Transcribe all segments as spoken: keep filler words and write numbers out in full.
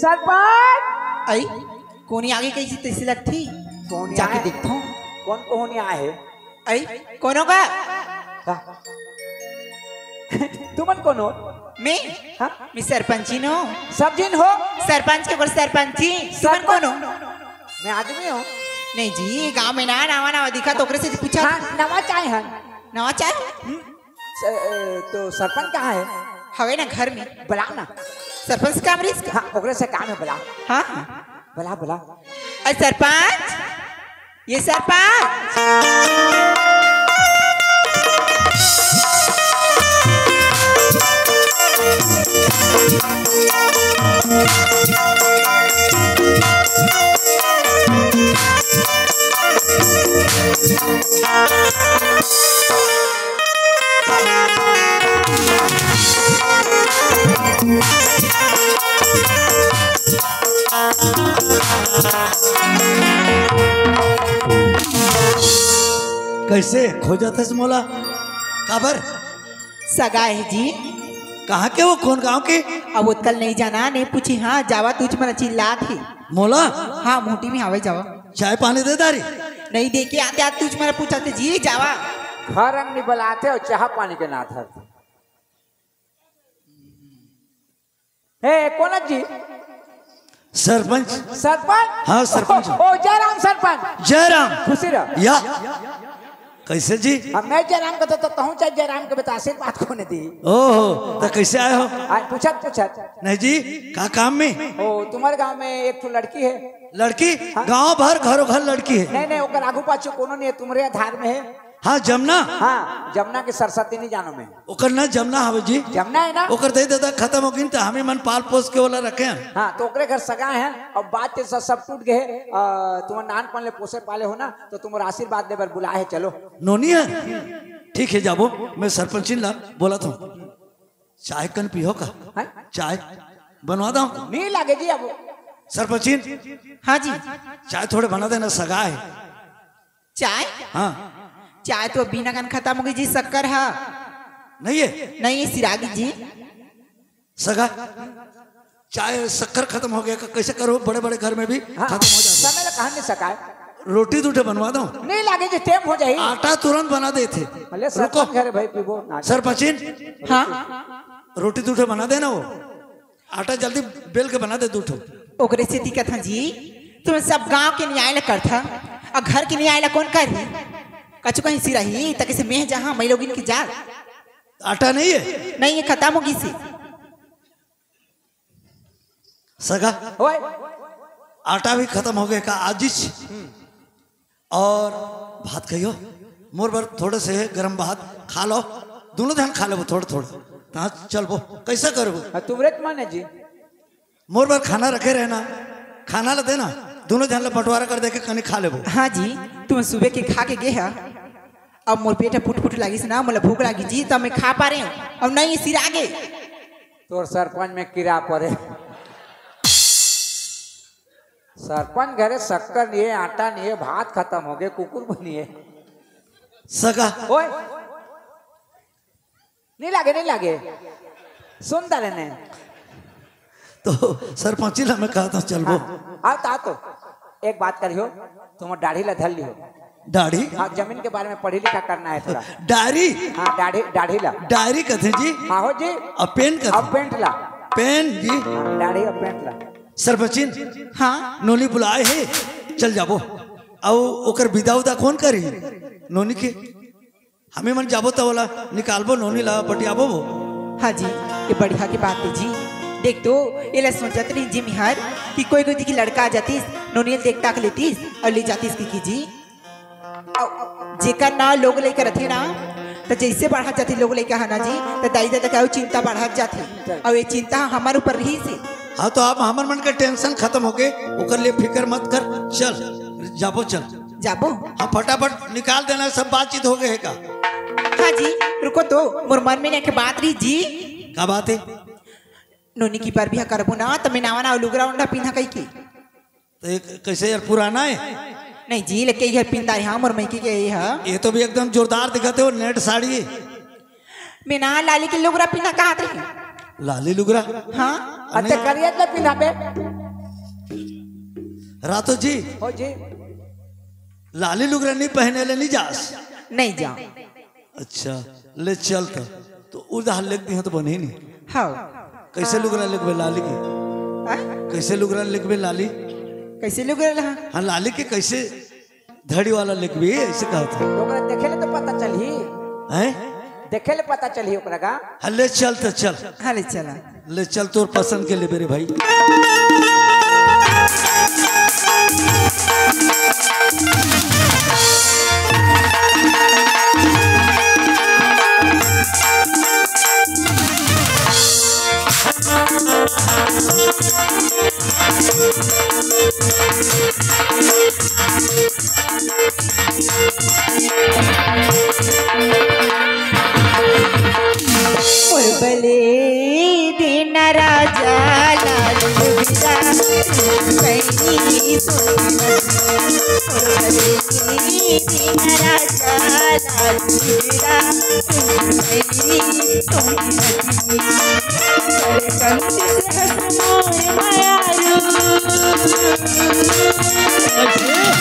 सरपंच। आई, कोनी आगे कइसे तइसे लगथे? कोनी जाके आए? देखथों। कोन कोनी आए हे? आई, कोनो का? का? तुमन कोन हो? मैं? हाँ? मैं सरपंची नो। सब झिन हो? सरपंच के बोल सरपंची। तुमन सरपंच? कोन हो? मैं आदमी हूँ। नहीं जी, गांव में ना नवा नवा दिखा तो ओकरे से पूछा। हाँ, नवा चाहे हन। नवा चाहे? हम्म। स-, ए, तो सरपंच कहाँ है? हवे ना घर में। बुलाओ ना। सरपंच काम रहिस का? हाँ, ओकरे से काम है, बुलाओ। हाँ? बुलाओ, बुलाओ। अरे सरपंच, ये सरपंच। कइसे खोजत हस मोला? काबर? सगा हे जी। कहाँ के हो, कोन गांव के? अब ओतका ल नइ जाना, नइ पूछे। हाँ, जावा तुझ मन चिल्लात हे। मोला? हाँ, मुहूटी में हवे, जावा। चाय पानी दे दारी? नइ दे के आते, आज तुझ मन पूछत हे जी, जावा। घर अंगनी बलाते अउ चाह पानी के नात हर। हे, कोन जी? सरपंच। सरपंच? हाँ, सरपंच। ओ, ओ, जयराम सरपंच। जयराम। खुशी रह। या। कइसे जी? अब मैं जयराम के तो, तो कहूँ चाहे जयराम के बता, आशीर्वाद कोन दी? ओहो, त कइसे आए हो? आज पूछत, पूछत। नहीं जी, का काम में? ओ, तुम्हारे गांव में एक ठो लड़की है। लड़की? हाँ। गांव भर घरों घर लड़की है। नहीं, नहीं, ओकर आगू पाछू कोनो नहीं है, तुम्हारे आधार में है। हाँ, जमुना। हाँ, जमुना के सरस्वती नहीं जानो मैं। ओकर ना जमुना हवे जी। जमुना है ना? ओकर दई ददा खतम हो गिन, त हमी मन पाल पोस के ओला रखे हन। हाँ, तो ओकरे घर सगा है, अब बात के सब, सब टूट गए। आ, तुमन नानपन ले पोसे पाले हो ना, तो तुमर आशीर्वाद ले बर बुलाए है, चलो। नोनी है? ठीक है, जाबो, मैं सरपंचिन ला बोलत हूँ। चाय कन पीहो का? हैं? चाय बनवा दो। नहीं लागे जी अब। सरपंचिन। हाँ जी। चाय थोड़े बना देना, सगा है। चाय? हाँ। चाय तो बिना कन खतम हो गई जी, शक्कर हा। नहीं है? नहीं है, सिरागी जी। सगा, चाय शक्कर खतम हो गया का? कइसे करो, बड़े बड़े घर में भी हाँ, खतम हो जाता है। समय ला कहाँ नहीं सकाए? रोटी दू ठे बनवा दो। नहीं लागे जी, टेम हो जाही। आटा तुरंत बना देथे। भले रुको। सरपंच घर है भाई, पीबो ना। सरपंचिन। हाँ। रोटी दू ठे बना देना वो। आटा जल्दी बेल के बना दे दू ठो। ओकरे सेती कथन जी, तुम सब गांव के न्याय ल करथा, अउ घर के न्याय ल कोन करही? कछु कहीं सिराही, त कइसे मेह जहां, मैं लोगिन की जात। आटा नहीं है? नहीं है, खतम हो गिसे। सगा, ओए। आटा भी खतम हो गया का आजिच? अउ भात खाइयो, मोर बर थोड़े से गरम भात खा लो, दोनों झन खा लेबो थोड़ा थोड़ा। हाँ, चलबो, कइसे करबो? हाँ, तुमरे के मन है जी। मोर बर खाना रखे रहना, खाना ला देना, दोनों झन ला बंटवारा कर देके कनी खा लेबो। हाँ जी, तुम सुबह के खा के गे हा, अब मोर पेट ह फुट फुट लागिस ना, मोला भूख लागी जी, तब मैं खा पा रहे हूँ, अब नहीं सिरा गे। तोर सरपंच में कीड़ा पड़े। सरपंच घरे शक्कर नहीं है, आटा नहीं है, भात खतम हो गए, कुकुर बनी है। सगा। ओए, नहीं लागे, नहीं लागे। सुन ता लेने। तो सरपंची ला मैं कहता हूँ, चलबो। हाँ, आओ तो, आओ तो। एक बात करियो, तुम दाढ़ी ला धर लियो। दाढ़ी? हाँ, जमीन के बारे में पढ़ी लिखा करना है थोड़ा। डायरी? हाँ, दाढ़ी, दाढ़ी ला। डायरी कथे जी? हाँ हो जी। अब पेन कथे? अब पेंट ला। पेन जी? हाँ, दाढ़ी अब पेंट ला। सरपंचिन? हाँ? नोनी बुलाए हे, चल जाबो। अउ ओकर बिदा उदा कोन करी? नोनी के? हमी मन जाबो त ओला निकालबो, नोनी ला बटियाबो वो। हाँ जी, ये बढ़िया की बात है जी। देख तो, एला सोचत नहीं जी मिहर कि कोई कोई की लड़का आ जातीस, नोनी ल देख ताक लेतीस अउ ले जातीस की, की जी। अउ जेकर नाव लोग लइका रथे ना, त जइसे बढ़त जाथे लोग लइका ह ना जी, त दाई ददा के अउ चिंता बढ़त जाथे। अउ ये चिंता ह हमर ऊपर रहिस हे। हाँ, तो आप हमर मन के टेंशन खतम हो गए, ओकर लिए फिकर मत कर। चल, जाबो, चल। जाबो? हाँ, फटाफट निकाल देना, सब बातचीत हो गए हे का? हाँ जी, रुको तो, मोर मन में एक बात रही जी। का बात है? नोनी की बर बिहा करबो ना, त मैं नावा नावा लुगरा उंडा पिंधा कही की। तो एक कैसे यार, पुराना है? नहीं जी, लेके ये पिंदा है, हाँ, मोर मइके के ये है। ये तो भी एकदम जोरदार दिखत हे, वो नेट साड़ी। मैं ना लाली के लुगरा पिंधा कहत रही। लाली लुगरा? हाँ। अते करिया के पिंधा बे। रातो जी, हो जी। लाली लुगरा नहीं पहने ले नहीं जास। नहीं जाओ। अच्छा, ले चल त। तो उधार लेके दिहा तो बने नहीं। हाँ। कैसे लुगरा लेके लाली की? हाँ? कैसे लुगरा लेके लाली? कैसे लुगरा ला? हाँ, लाली के कैसे धड़ी वाला लेके भी ऐसे कहा था। ओकरा देखे ले तो पता चलही। हैं? देखे ले पता चलही ओकरा का। हाँ, ले चल त चल। हाँ, ले चला। ले चल, तोर पसंद के लेबे रे भाई। उर्बले दिन राजा लाल बिदा पैनी सुन। उर्बले दिन राजा लाल बिदा पैनी सुन। बड़कन से हंस मोर मयारू,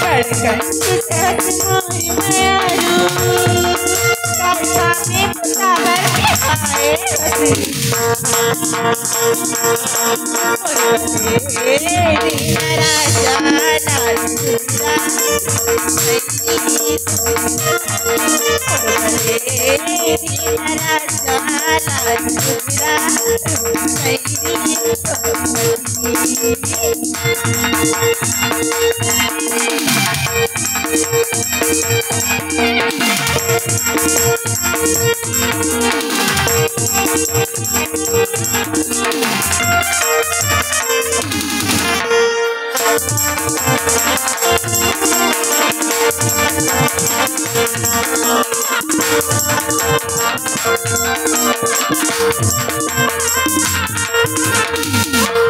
बड़कन से हंस मोर मयारू, काका में बुलावर के आए हंसी।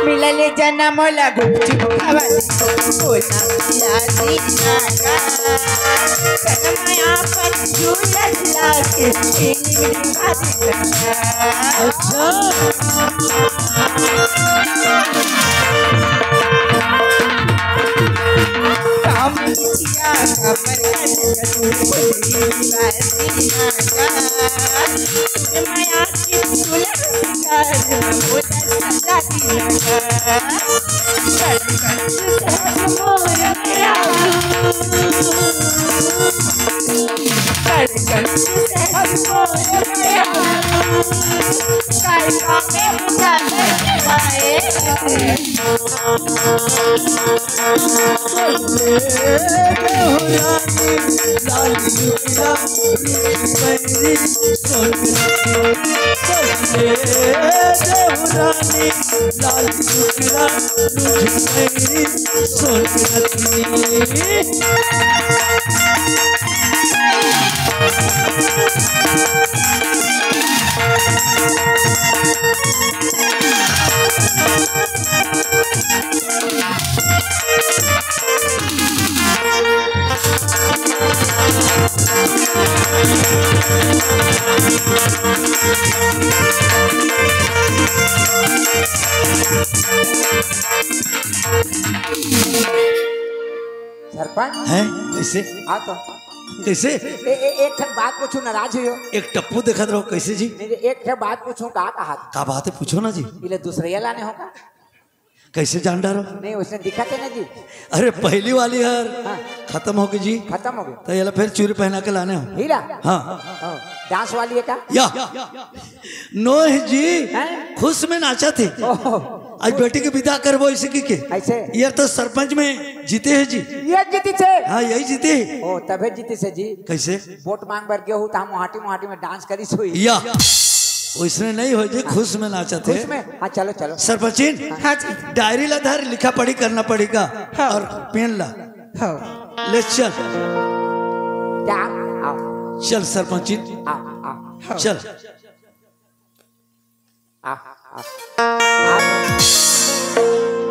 मिलले जनम ला गुपचुप खावा दे, बोला पिया दीना का। जनम यहाँ पर झूलत लागे, feeling दिखा दे। अच्छा। काम किया कमर कर, तू बोली दीना का। माया की दुल्हन कर, बोला सजा दीना का। सरपंच? हैं? कैसे? आ तो। कैसे? ए, ए, एक ठन बात पूछूं, नाराज हुई हो? एक टप्पू देखत रहो, कैसे जी? नहीं, एक ठन बात पूछूं, का कहा? का बात है, पूछो ना जी। इले दूसरे लाने हो का? कैसे जान डारो? नहीं, उसने दिखा थे ना जी। अरे, पहली वाली हर हाँ। खत्म हो गई जी। खत्म हो गई। तो ये ला फिर चूरी पहना के लाने हो। हीरा? हाँ। हाँ। डांस वाली है का? या। नोह जी, हैं? खुश में नाचा थे। ओहो। आज बेटी के विदा करबो इसी की के। ऐसे? ये तो सरपंच में जीते हैं जी। ये जीती थे? हाँ, यही जीते हैं। ओ, तबे जीती से जी। कैसे? वोट मांग बर गयो हूँ, तो हम मुहाटी मुहाटी में डांस करी सोई। या, वैसने नहीं हो जी, खुश में नाचा थे। खुश में? हाँ, चलो, चलो। सरपंचिन, हाँ जी। डायरी ला धर, लिखा पढ़ी करना पड़ेगा। हाँ। और पेन ला। हाँ। ले चल। क्या? आओ। चल सरपंचिन। आओ, आओ। हाँ। चल। आ, आ, आ,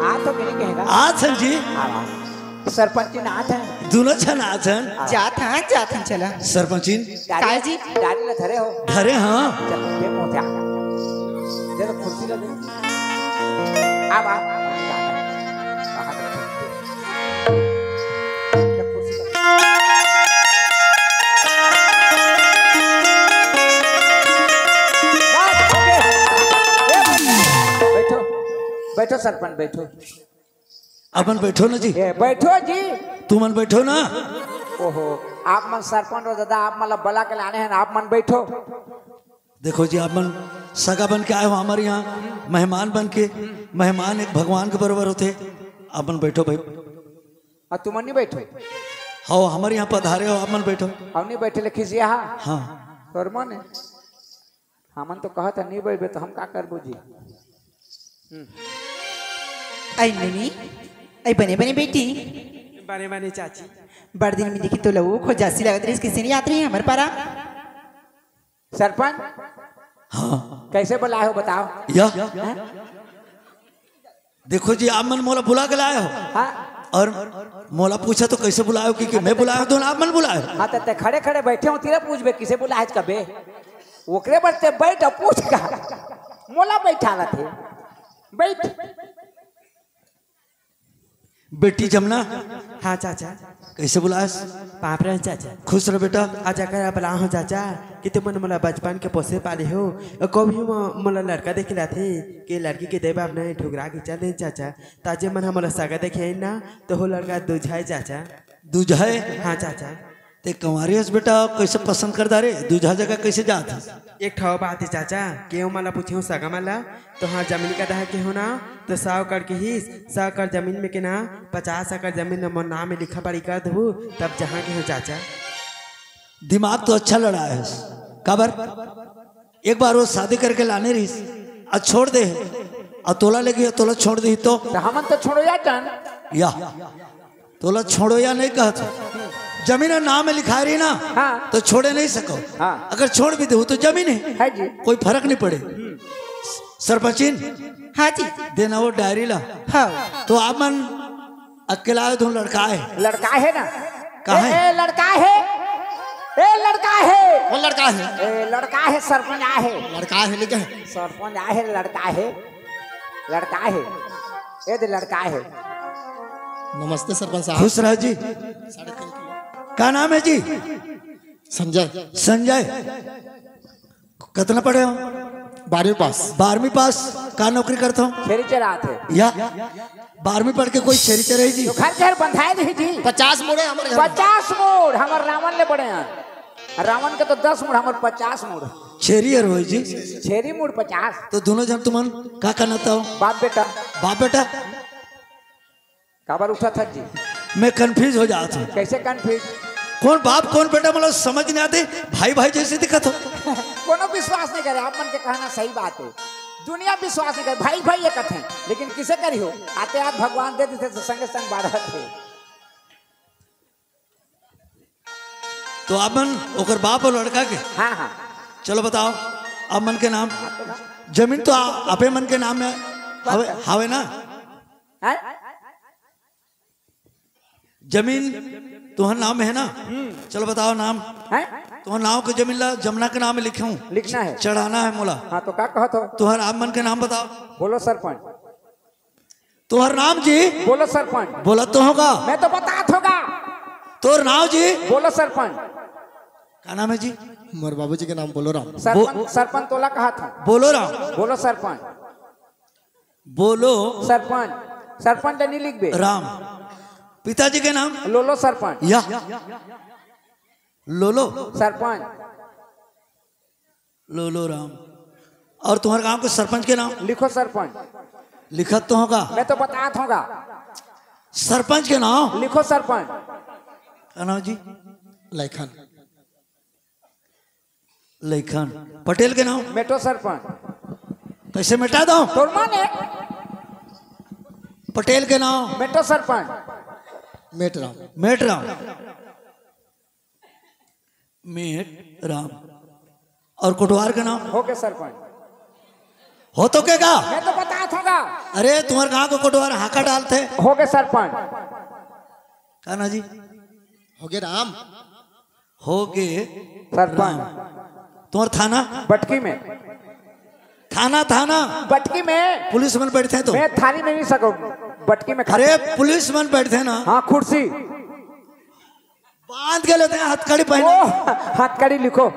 आ तो मिल गए ना? आथन जी। आ, आ। सरपंचिन आथन। दोनों झन आथन। आ। जाथन, जाथन चला। सरपंचिन। डाली, काय जी? डाली ला धरे हो? धरे हाँ। चल, दे मोटा। जरा कुर्सी ला दे। आ, आ। आ, आ। कुर्सी पर। बस, हो गया। ए, बैठो, बैठो सरपंच, बैठो। अपन बैठो ना जी। ए, बैठो जी। तुमन बैठो ना। ओहो, आप मन सरपंच हो दादा, आप मन ला बला के लाने हैं ना, आप मन बैठो। देखो जी, आप मन सगा बन के आए हो हमारे यहाँ, मेहमान बन के। मेहमान एक भगवान के बराबर होते। आप मन बैठो भाई। और तुमन नहीं बैठो? हो, हमारे यहाँ पधारे हो, आप मन बैठो। हम नहीं बैठे ले खिसिया हा? हाँ। तोर मन है। हमन तो कहत है नहीं बैठबे तो हम का करबो जी? हम्म। ऐ ननी, ऐ बने बने बेटी। बने बने चाची। बड़ दिन में देखी तो लऊ खोजासी लगत रहिस, किसे नहीं आत रही हमर पारा? सरपंच, हाँ। कैसे बुलाए हो बताओ? या। हाँ? देखो जी, आप मन मोला बुला के लाए हो। हाँ। और मोला पूछा तो कैसे बुलाए हो, कि, कि मैं बुलाए हो तो आप मन बुलाए हो। हाँ, तो ते खड़े खड़े बैठे हो, तेरा पूछबे किसे बुलाए कबे? ओकरे बर ते बैठ और पूछ का। मोला बैठा रथे। बैठ। बेटी जमुना। हाँ चाचा। कैसे बुलास? पाँव परत हँव चाचा। खुश रह बेटा। अच्छा कर बला हँव चाचा, कि तुमन मोला बचपन के पोसे पाले हो। कभी म-, मोला लड़का देखे लाथे, कि लड़की के दे बाप नहीं ठुकरा के चल दे चाचा। ताजे मन हमला सगा देखे आइन ना, तो हो लड़का दूझाए चाचा। दूझाए? हाँ चाचा। ते कंवारी हस बेटा, कैसे पसंद कर डारे? दूझा जगह कैसे जात हस? एक ठो बात है चाचा, केहू मन ला पूछे हूँ सगा मन ला, तो हाँ जमीन का दहा के हो ना, तो सौ एकड़ के हिस, सौ एकड़ जमीन में के ना, पचास एकड़ जमीन मोर नाम में लिखा पढ़ी कर दहू, तब जहाँ के हो चाचा। दिमाग तो अच्छा लड़ाए हस। काबर? एक बार वो शादी करके लाने रहिस, आ छोड़ दे, आ तोला लेके तोला छोड़ दे तो। तो हमन तो छोड़ो या टन। या। तोला छोड़ो या नहीं कहत हो। जमीन नाम में लिखा रही ना, हाँ। तो छोड़े नहीं सको। हाँ। अगर छोड़ भी दे तो जमीन है, है जी। कोई फर्क नहीं पड़े। सरपंचिन, हाँ जी। देना वो डायरी ला। हाँ। तो आप मन अकेला आए तो लड़का है। लड़का है ना? कहाँ ए, है? ए, लड़का है। ए, लड़का है। वो लड़का है। ए, लड़का है, सरपंच आ है। लड़का है, लेकिन सरपंच आ है, लड़का है। लड़का है। ए दे लड़का है। नमस्ते सरपंच साहब। खुश रह जी। साढ़े तीन किलो। का नाम है जी? संजय। संजय। कतना पढ़े हो? बारहवीं पास। बारहवीं पास। का नौकरी करत हो? छेरी चरात है। या बारहवीं पढ़ के कोई छेरी चराई जी? तो घर घर बंधाए नहीं जी। पचास मुड़ है हमर घर। पचास मुड़ हमर रावण ले बड़े हैं। रावण के तो दस मुड़, हमर पचास मुड़। छेरी हर होई जी। छेरी मुड़ पचास। तो दोनों जन तुमन का करना था? बाप बेटा। बाप बेटा। काबर उठा था जी? मैं कंफ्यूज हो जात हूँ। कैसे कंफ्यूज? कौन बाप कौन बेटा, मतलब समझ नहीं आते, भाई भाई जैसे दिखत हो। कोनो विश्वास नहीं करे, आप मन के कहना सही बात है। दुनिया विश्वास नहीं करे, भाई भाई ये कथे, लेकिन किसे करी हो? आते आप भगवान दे देते तो संगे संग बाढ़त है। तो आप मन ओकर बाप और लड़का के? हाँ, हाँ। चलो बताओ, आप मन के नाम? जमीन तो आ-, आपे मन के नाम में हवे, हवे ना? हैं? जमीन तुहर नाम में है ना? हम्म। चलो बताओ नाम। हैं? तुहर नाम के जमीन ला जमुना के नाम में लिखे हूँ। लिखना है। चढ़ाना है मोला। हाँ, तो का कहत हो? तुहर आप मन के नाम बताओ। बोलो सरपंच। तोहर नाम जी? बोलो सरपंच। बोला तो होगा। मैं तो बतात होगा। तोर नाम जी? बोलो सरपंच। का नाम है जी? मोर बाबूजी के नाम बोलो राम। सरपंच, बो- सरपंच तोला कहा था। बोलो राम। बोलो सरपंच। बोलो। सरपंच, सरपंच नहीं लिखबे। राम। पिताजी के नाम? लोलो सरपंच। या। लोलो। सरपंच। लोलो राम। और तुम्हारे गांव के सरपंच के नाम? लिखो सरपंच। लिखत तो होगा। मैं तो बतात होगा। सरपंच के नाम? लिखो सरपंच। का नाम जी? लैखन। लैखन। पटेल के नाम? मेटो सरपंच। कैसे मिटा दो? तोर माने? पटेल के नाम? मेटो सरपंच। मेट राम। मेट राम। मेट राम। और कोटवार का नाम? हो के सरपंच। हो तो के का? मैं तो बतात होगा। अरे, तुम्हारे गांव को कोटवार हाका डालते। हो के सरपंच। का ना जी? हो गे राम। हो गे सरपंच। राम। तुम्हारा थाना? बटकी में। थाना, थाना। बटकी में। पुलिस मन बैठते हैं तो। मैं थाने में नहीं सकूं। बटकी में खाते। अरे, पुलिस मन बैठथे ना। हाँ, कुर्सी। बांध के लेथे, हथकड़ी पहने। ओ, हथकड़ी लिखो।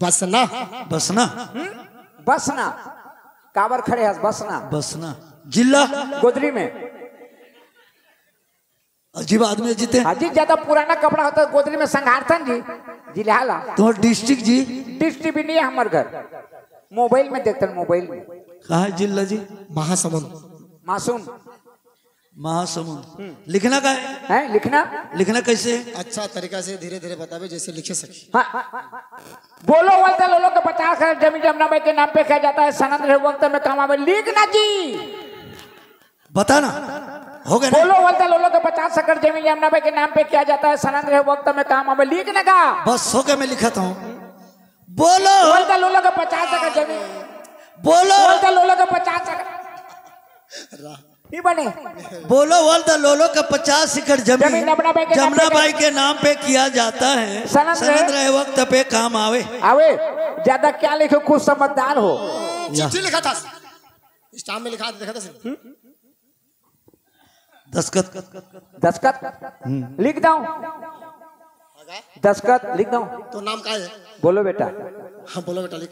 बसना। बसना। हम्म? बसना। काबर खड़े हस? बसना। बसना। जिला? गोदरी में। अजीब आदमी जीते। हाँ जी, ज्यादा पुराना कपड़ा होता है गोदरी में संघारथन जी। जिला ला। तुम्हार डिस्ट्रिक्ट जी? डिस्ट्रिक्ट भी नहीं है हमारे घर। मोबाइल में देखथन, मोबाइल में। कहाँ है जिला जी? महासमुंद। मासूम। महासमुंद। हम्म। लिखना का है? हैं, लिखना? लिखना कैसे? अच्छा तरीका से धीरे धीरे बतावे, जैसे लिखे सके। हाँ। बोलो वलता लोलो के पचास एकड़ जमीन जमना बाई के नाम पे किया जाता है, सनद रहे वक्त में काम आवे। लिखना जी। बताना। हो गया ना? बोलो वलता लोलो के पचास एकड़ जमीन जमना बाई के नाम पे किया जाता है, सनद रहे वक्त में काम आवे। लिखना का? बस हो गया, मैं लिखता हूँ। बोलो। वलता लोलो के पचास एकड़ जमीन। बोलो। वलता लोलो के पचास एकड़। नहीं बने। बोलो वलता लोलो का पचास एकड़ जमीन जमीन जमना बाई के नाम जमना पे बाई के नाम पे किया जाता है। सनद रहे। सनद रहे वक्त पे काम आवे। आवे। ज्यादा क्या लिखो, कुछ समझदार हो। या। चिट्ठी लिखा था, स्टाम्प में लिखा था, देखा था। दस्खत। दस्खत। हम्म। लिख दो। दस्खत लिख दो। तो नाम का है? बोलो बेटा। हाँ, बोलो बेटा, लिख।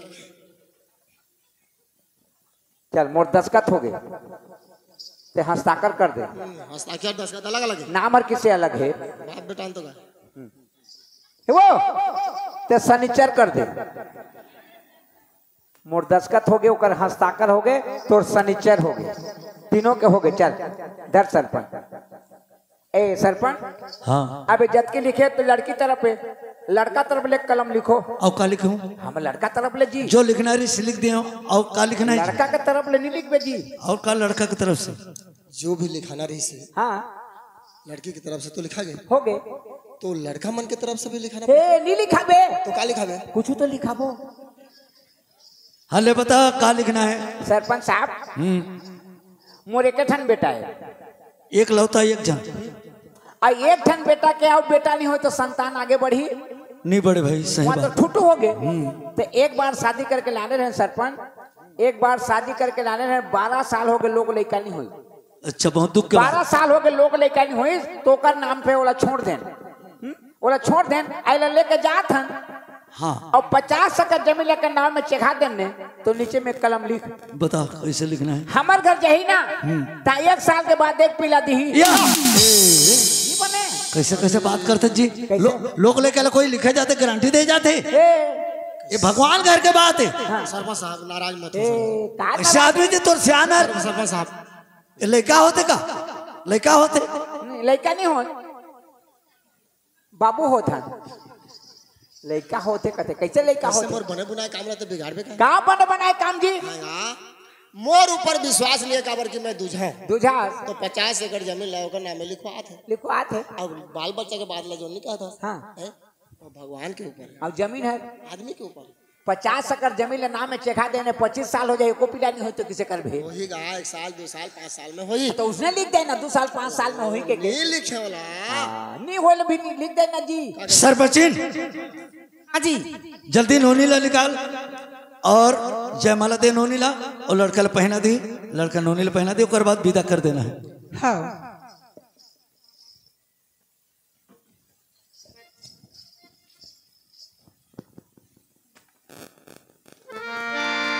चल, मोर दस्खत हो गए। ते हस्ताक्षर कर दे। हम्म, हस्ताक्षर दस्खत अलग अलग है। नाम हर किसे अलग है। बाप बेटा तो का। वो ते सनीचर कर दे। मोर दस्खत हो गए, ओकर हस्ताक्षर हो गए, तोर सनीचर हो गए, तीनों के हो गए। चल, धर सरपंच। ए सरपंच, हाँ। अबे जतके लिखे तो लड़की तरफ है, लड़का तरफ ले कलम लिखो। अउ का लिखूं? हम लड़का तरफ ले जी। जो लिखना रही से लिख दे। अउ का लिखना है जी? लड़का के तरफ ले नहीं लिखबे जी। अउ का लड़का के तरफ से? जो भी लिखाना रही से हाँ। लड़की की तरफ से तो लिखा गया। हो गए। तो लड़का मन के तरफ से भी लिखाना हे, नहीं लिखाबे। तो का लिखाबे? कुछ तो लिखाबो। हाँ, ले बता, का लिखना है? सरपंच साहब, हम्म। मोर एक ठन बेटा है। एक लौता एक जन। आ एक ठन बेटा के अउ बेटा नहीं होय तो संतान आगे बढ़ी? नहीं बढ़े भाई, सही वहाँ तो बात। ठुटू हो गए। हम्म। तो एक बार शादी करके लाने रहे सरपंच, एक बार शादी करके लाने रहे, बारह साल हो गए, लोग लइका नहीं होय। अच्छा, बहुत दुख के बात। बारह साल हो गए, लोग लइका नहीं होय, तो ओकर नाम पे ओला छोड़ देन। हम्म? ओला छोड़ देन, आइला लेके जात हन। हाँ। अउ पचास एकड़ जमीन लेकर नाम में चेखा देन ने, तो नीचे में कलम लिख। बता, कैसे लिखना है? हमर घर जाही ना, हम्म। ता एक साल के बाद एक पिला दिही। या। नहीं बने। कैसे, कैसे बात करते जी? कैसे? लो-, लोग लेके कोई लिखे जाते, गारंटी दे जाते। ए। ये भगवान घर के बात है। हाँ। सरपंच साहब, नाराज मत हो ए, सरपंच। का ऐसे नाराज? आदमी जी तोर सियान है। सरपंच साहब। ये लइका होते का? लइका होते? नहीं, लइका नहीं हो। बाबू होत हन। लइका होथे कथे, कैसे लइका ऐसे होथे? मोर बने बुनाए काम रहते बिगाड़बे का? का बने बनाए काम जी? हाँ, हाँ। मोर ऊपर विश्वास नहीं है, काबर कि मैं दूझा हूँ। दूझा। तो पचास एकड़ जमीन लाओ का नाम लिखवात है। लिखवात है। अब बाल बच्चा के बात ला जो नहीं कहता। हाँ। हैं? और भगवान के ऊपर है। अब जमीन है। आदमी के ऊपर। पचास एकड़ जमीन ले नाम में चेखा देने, पच्चीस साल हो जाए, एको पीला नहीं हो तो किसे करबे? वही गा, एक साल, दो साल, पाँच साल में होई। तो उसने लिख देना, दो साल, पाँच साल में होई के, के? नहीं लिखे वाला। हाँ, नहीं होल भी नहीं लिख देना जी। सरपंचिन, हाँ जी। जल्दी नोनी ला निकाल और जयमाला दे नोनी ला और लड़का ला पहना दी, लड़का नोनी ला पहना दी, ओकर बाद विदा कर देना है। हाँ।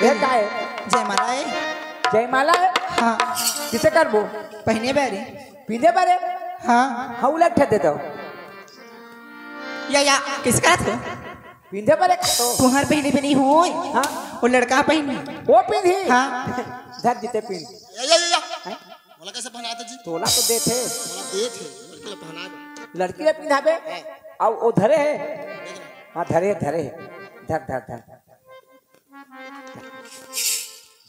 ये का है? जयमाला है। जयमाला है? हाँ। किसे करबो? पहने बारे। पींधे बारे? हाँ। हाँ, उलट दे दो। या, या, किसका तो? पींधे बारे का तो? तुहर पहने भी नहीं होय। हाँ। वो लड़का पहनी। वो पींधी? हाँ। धर जीते पींध। या, या, या, या। हैं? मोला कैसे पहनाए थे जी? तोला तो देथे। मोला देथे, लड़की ला पहनाए बर। लड़की ला पिंधाबे? हाँ। अउ ओ धरे हे? देख ना। हाँ, धरे, धरे हे। धर, धर, धर।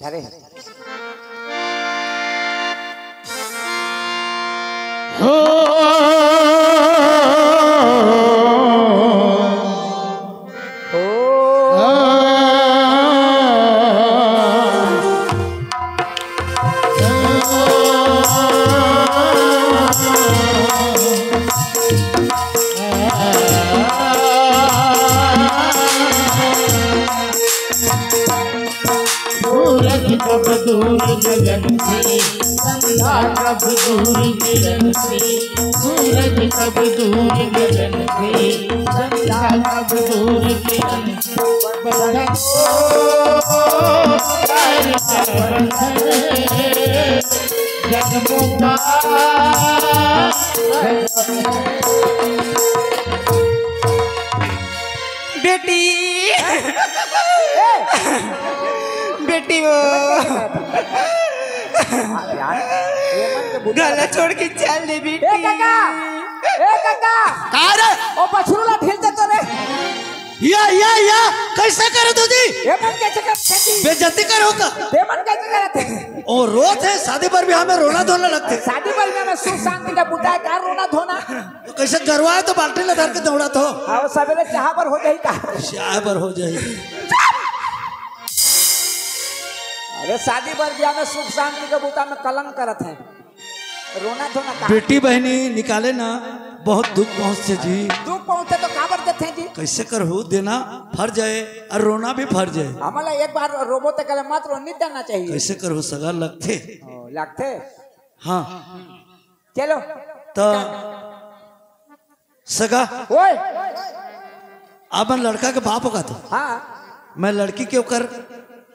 धरे हे। हो। सूरज कब दूर गगन से, संध्या कब दूर किरण से, सूरज कब दूर गगन से, संध्या कब दूर किरण से। बंधन को कर बंधन, जन्मों का बेटी, बेटी वो यार, ये मन के बुद्धि गला छोड़ के चल दे बेटी। ए काका, ए काका। का रे? ओ बछरू ला ढील दे तो रे। या, या, या, कैसे करे दू जी? ये मन कैसे करथे जी? बेइज्जती करो का? ये मन कैसे करथे? ओ रोत हे, शादी बर बिहाव में रोना धोना लगथे। शादी बर बिहाव में सुख शांति का बुता हे, का रोना धोना? तो कैसे गरवा हे तो बाल्टी ला धर के दौड़त हो? हाँ, वो सबेरे चाह बर हो जाही का? चाह बर हो जाही। अरे शादी बर बिहाव में सुख शांति का बुता में कलंक करत हे। रोना धोना का? बेटी बहिनी निकाले ना, बहुत दुख पहुंचथे जी। दुख पहुंचे तो काबर देथे जी? कैसे करहू, देना फर जाए और रोना भी फर जाए। हमला एक बार रोबो ते कहले मत रो, नहीं देना चाहिए। कैसे करहू, सगा लगथे। ओ, लगथे। हाँ। चलो। तो सगा। ओए। अब मैं लड़का के बाप होगा तो। हाँ। मैं लड़की के ओकर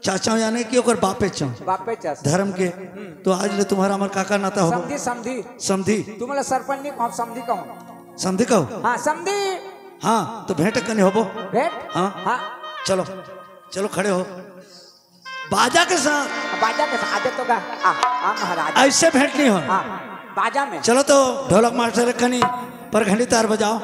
चाचा हूँ, यानी कि ओकर बापे चाहूँ। बापे चाचा। धर्म के। तो आज ले तुम्हारा हमार काका नाता होगा। समधी, समधी। समधी। तुमला सरपंच नहीं कहूँ, समधी कहूँ। समधी कहो? हाँ, समधी। हाँ, तो भेंट कनी होबो। भेंट? हाँ? हाँ। चलो, चलो खड़े हो। बाजा के साथ। बाजा के साथ, आजा तो गा। आ, आ महाराज। ऐसे भेंट नहीं हो। हाँ, बाजा में। चलो तो ढोलक मास्टर कनी परघंडी तार बजाओ।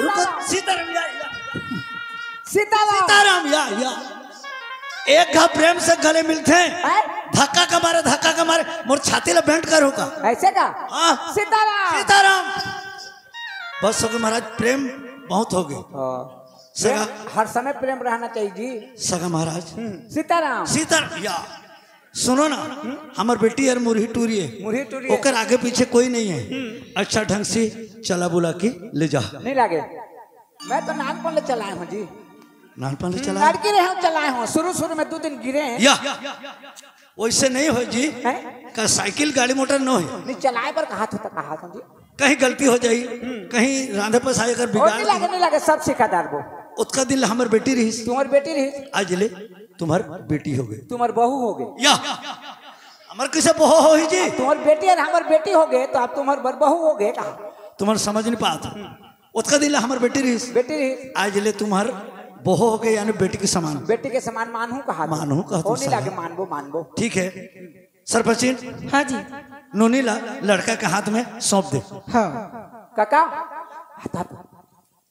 रुको, सीताराम, या, या। सीताराम। सीताराम, या, या। एक घा प्रेम से गले मिलथे। हैं? धक्का के मारे, धक्का के मारे, मोर छाती ला बेंट करो का। ऐसे का? हाँ। सीताराम। सीताराम। बस हो गए महाराज, प्रेम बहुत हो गए। हाँ। सगा। प्रेम, हर समय प्रेम रहना चाहिए जी। सगा महाराज। हम्म, सीताराम। सीताराम, या। सुनो ना, हम्म? हमर बेटी यार मुरही टूरी है। मुरही टूरी है। ओकर आगे पीछे कोई नहीं है। हम्म। अच्छा ढंग से चला बुला के ले जा। नहीं लागे। मैं तो नानपन ले चलाए हूँ जी। नानपन ले चलाए? लड़की रहे हूँ, चलाए हूँ। शुरू शुरू में दू दिन गिरे हैं। या, वैसे नहीं हो जी। हैं? का साइकिल गाड़ी मोटर न हो। नहीं, चलाए पर कहा था, कहा था जी। कहीं गलती हो जाई, हम्म। कहीं रांधे पसाए अगर ओ, बिगाड़ नहीं लागे, दी। नहीं लागे, सब सिखा डालबो। ओतका दिन ले हमर बेटी रहिस। तुम्हार बेटी रहिस। आज ले तुम्हार बेटी हो गई। तुम्हार बहू हो गई। या, हमर कैसे बहू होही जी? तुम्हार बेटी और हमर बेटी हो गए, तो अब तुम्हार बर बहू हो गए कहा? तुम्हार समझ नहीं पात। ओतका दिन ले हमर बेटी रहिस। बेटी रहिस। आज ले तुम्हार बहू हो गए, यानी बेटी के समान। बेटी के समान मानहूँ कहा? मानहूँ कहा ओ, तुम नहीं लागे, साला। मानबो, मानबो। ठीक है। सरपंचिन, हाँ जी। नोनी ला लड़का के हाथ में सौंप दे। हाँ। काका,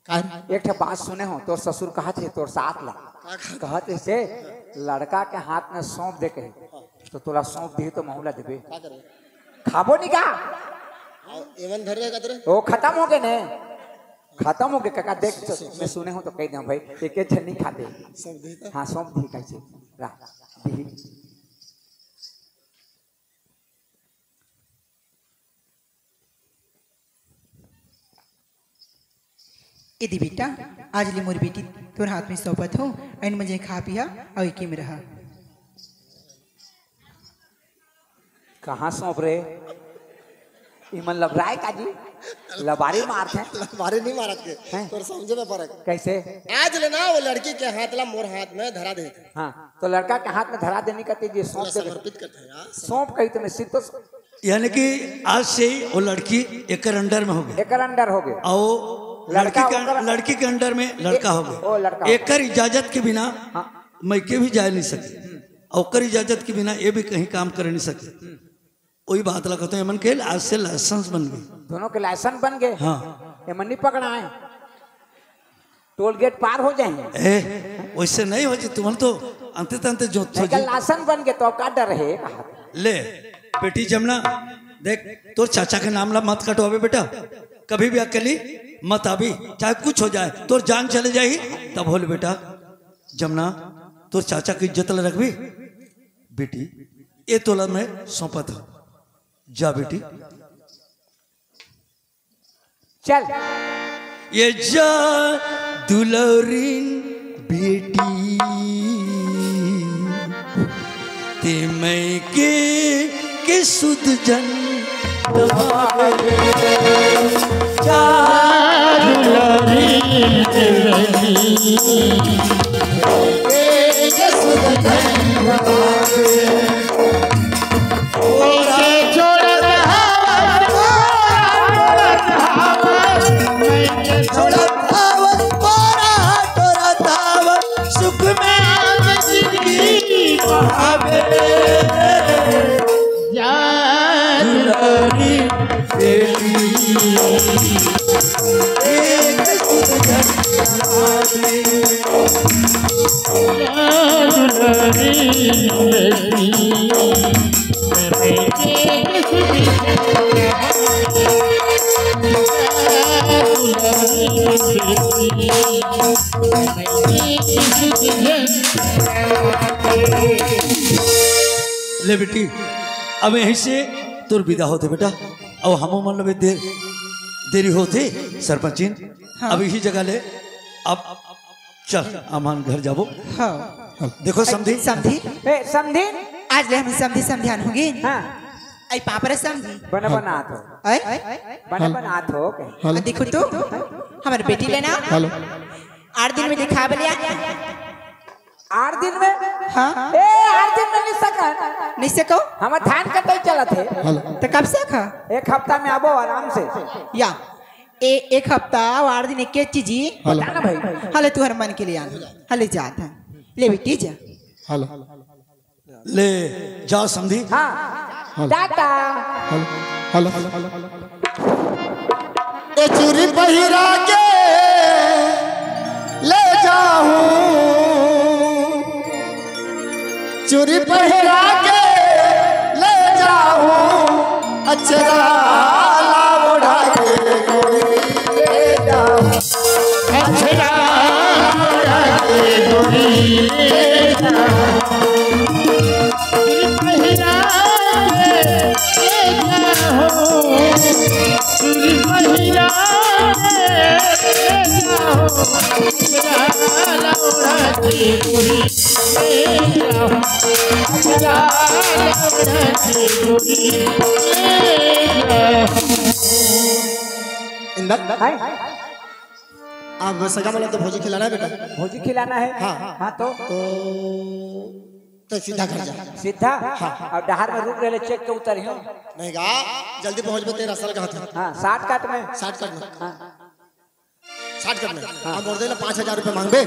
का रे? एक ठे बात सुने हो, तोर ससुर कहत हे, तोर सास ला। का कहत? कहत हे से, लड़का के हाथ में सौंप दे कहे, तो तोला सौंप दिही तो महूँ ला देबे। का करे? खाबो नहीं का? आ, एमन धर रहे का तेरे? ओ, खत्म हो गए ने। खत्म हो गए काका, देख, सब, सब, मैं सब। सुने हूँ तो कह दे भाई, एक एक झन नहीं खाते। सब दे तो। हाँ, सौंप दिही कैसे? ला, दिही। ए दे बेटा, आज ले मोर बेटी तोर हाथ में सौंपत हो, अइन मजे खा पिया अउ एके में रहा। कहाँ सौंप रे? इमन लबराए का जी? लबारी मारत हे। लबारी नहीं मारत के। हैं? तोर समझे में फर्क। कैसे? आज ले ना वो लड़की के हाथ ला मोर हाथ में धरा दे। हाँ, तो लड़का के हाथ में धरा देनी कहती जी, सौंप तोला दे। समर्पित करते हैं यार। सौंप कही तो मैं सीधो स- यानी कि आज से ही वो लड़की एकर अंडर में हो गई। एकर अंडर हो गए। और लड़का लड़की के, ओकर लड़की के अंडर में लड़का ए-, हो गए। ओ, लड़का हो गए। एकर इजाजत के बिना हाँ। मैके भी जा नहीं सके। और ओकर इजाजत के बिना ये भी कहीं काम कर नहीं सके। वही बात ला कहते हैं, एमन के आज से लाइसेंस बन गई। दोनों के लाइसेंस बन गए। हाँ। एमन नहीं पकड़ाए। टोल गेट पार हो जाएंगे। ए, वैसे नहीं हो जी, तुमन तो अंते तंते जो थो नहीं, जी। लाइसेंस बन गए तो अब का डर है? ले, बेटी जमुना, देख, तोर चाचा के नाम ला मत कटवाबे बेटा, कभी भी अकेली मत आबे, चाहे कुछ हो जाए, तोर जान चले जाही, तब होले बेटा जमना, तोर चाचा के इज्जत ला रखबे। बेटी, ए तोला मैं सौंपत हूँ, जा बेटी। चल। ए जा दुलरिन बेटी, ते मइके के सुध झन दबावे। जा दुलरिन बेटी, मइके के सुध झन दबावे। छोड़त हवस, छोड़त हवस, तोरा टोरत हवस, सुख में जिंदगी बहावे। जा दुलारी बेटी, एक सुध झन दबावे। जा दुलारी बेटी, ले बेटी, अब यहीं से तोर विदा होथे बेटा। अब हमो मन ल देर, देरी होथे सरपंचिन। हाँ। अब इही जगह ले, अब चल, हमन घर जाबो। हाँ। देखो समधी। समधी। ए, समधी। आज ले हम समधी समधियान होगे। हाँ। आई पापरे समधी। बना बनात हो। आई? बना बनात हो। हेलो। देखो तो, हमर बेटी लेना। हेलो। आठ दिन में दिखा बलिया। आठ दिन में? हाँ। ए, आठ दिन में नहीं सका। नहीं सको? हमर धान कटाई चलत हे। हेलो। तो कब से खा? एक हफ्ता में आबो आराम से। या। ए, एक हफ्ता अउ आठ दिन एक चीज ही। हेलो। बता ना भाई। हले तुहर मन के लिए आन। हले जात है। ले बेटी जा। हेलो। ले जा समधी। हाँ। हेलो। टाटा। हेलो। हेलो। ए चूरी पहिरा के ले जाहूं, चूरी पहिरा के ले जाहूं, अचरा ला ओढ़ा के गोरी ले जाहूं। अचरा ला ओढ़ा के गोरी ले जाहूं। चूरी पहिरा के ले जाहूं, चूरी पहिरा के ले जाहूं, अचरा ला ओढ़ा के गोरी। इंदर, हाय। अब सगा वाला तो भौजी खिलाना है बेटा। भौजी खिलाना है? हाँ। हाँ तो? तो, तो सीधा घर जा। सीधा? हाँ। अब डहार में रुक रहे, चेक के उतरियो। नहीं गा, जल्दी पहुँच बे, तेरा साल का हाथ है। हाँ, शॉर्टकट में। शॉर्टकट में। हाँ। शॉर्टकट में। हाँ। हम मोर दे ला पाँच हजार रुपये मांगबे।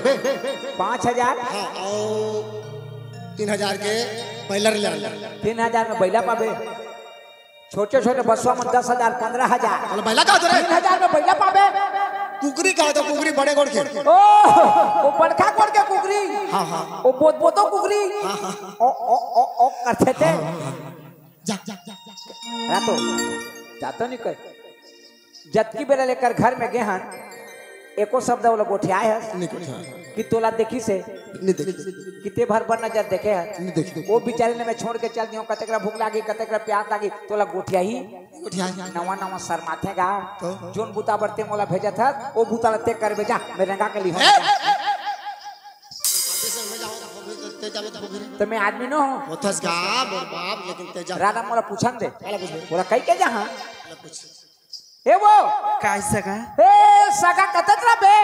पाँच हजार? हाँ, और तीन हजार के बैलर ले आना। तीन हजार में बैला पाबे। छोटे छोटे बसवा में दस हजार, पन्द्रह हजार। अरे बैला का होता रे? तीन हजार में बैला पाबे। कुकरी का होता, कुकरी बड़े गोड़ के। ओ, वो बड़का गोड़ के कुकरी। हाँ, हाँ। वो बोत बोतो कुकरी। हाँ, हाँ। ओ, ओ, ओ, ओ, करते थे। हाँ, हाँ, हाँ। जा, जा, जा, जा। रातो, जातो नहीं कर। जतकी बेरा ले एकर घर में गे हन, एको शब्द ओला गोठियाए हस? नहीं गोठियाए। कि तोला देखिस हे? नहीं देखिस। कि ते भर बर नजर देखे हस? नहीं देखिस। वो बेचारी ल मैं छोड़ के चल दियो, कतेक ला भूख लागी, कतेक ला प्यास लागी, तोला गोठियाही? नहीं गोठियाए। नवा नवा शर्माथे गा। तो? जोन बुता बर ते मोला भेजत हस, वो बुता ला ते करबे जा, मैं रेंगा के लिहो। ए, ए, ए, ए। ते जाबे तो भूख रही। तो मैं आदमी न हो। होथस गा, मोर बाप, लेकिन ते जा। राधा मोला पूछन दे। काला पूछबे? बोला, कई के जहाँ? काला पूछ। ए वो। काय सगा? ए, सगा कतत रह बे?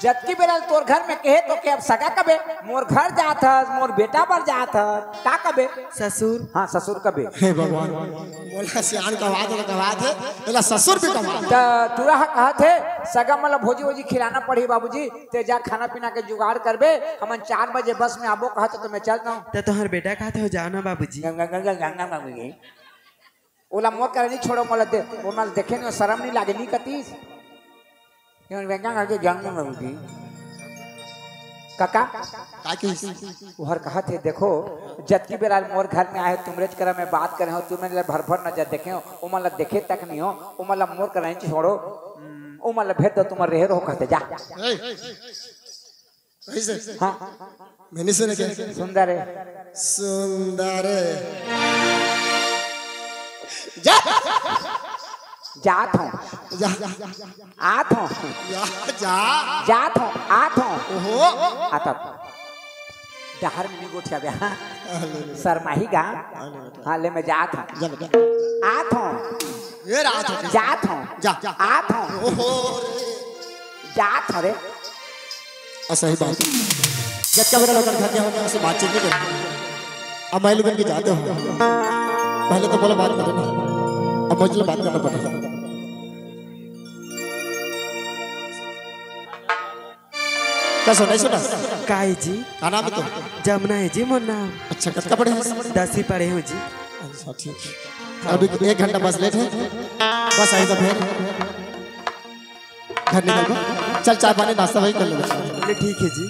जतकी बेरा ले तोर घर में कहे तो के अब सगा कबे? मोर घर जात हस, मोर बेटा बर जात हस, का कबे? ससुर। हाँ, ससुर कबे। हे भगवान, मोला सियान कहवा दे, कहवा दे, एला ससुर भी कहवा दे। त टूरा ह कहत हे, सगा मन ल भोजी वोजी खिलाना पड़ही बाबूजी, ते जा खाना पीना के जुगाड़ करबे, हमन चार बजे बस में आबो कहत, तो मैं चल जाऊं। त तोहर बेटा कहत हो, जाओ ना बाबूजी। गंग, गंग, गंग, गंग, गंग, गंग। ओला मोर करा नहीं छोड़ो, मोला दे, ओला देखे नहीं, शरम नहीं लागे, नहीं कतीस। क्यों बेटा, आगे जान में मरूंगी। काका, का कहिस? ओहर कहत हे, देखो, जतकी बेरा मोर घर में आए हो, तुमरेच करा मैं बात करे हो, तुमन ला भर भर नजर देखे हो, ओमन ला देखे तक नहीं हो, ओमन ला मोर करा नहीं छोड़ो। ओ मन ल भेज दो, तुमन रहे रहो कहते, जा। ए, ऐसे? हाँ। मैंने सुना क्या? सुंदर है। सुंदर है। जा। जात हूँ। जा। आत हूँ। जा, जा। जात हूँ, आत हूँ। ओहो। आता। डहर में नहीं गोठिया बे, हाँ। हाँ, ले, ले। शर्माही गा। हाँ, ले, ले। हाँ, ले, मैं जात हूँ। जा बेटा। आत हूँ। ये रात हो। जात हूँ। जा, जा। आत हूँ। ओहो रे। जात हूँ रे। आ, सही बात। जब क्या मेरा लोगन घर के होंगे, उससे बातचीत नहीं करते। अब मैं लोगन के जाते हो। पहले तो बोला बात करो ना। अब मुझे बात करना पड़ेगा। क्या सुना, सुना? काय जी? का नाम है तो? जमुना है जी मोर नाम। अच्छा, कतका पढ़े हैं? दसवीं पढ़े हूँ जी। अच्छा, ठीक है। अभी एक घंटा बस लेट है। बस आई तो फिर घर निकल गो। चल, चाय पानी नाश्ता वही कर ले बेटा। ले, ठीक है जी।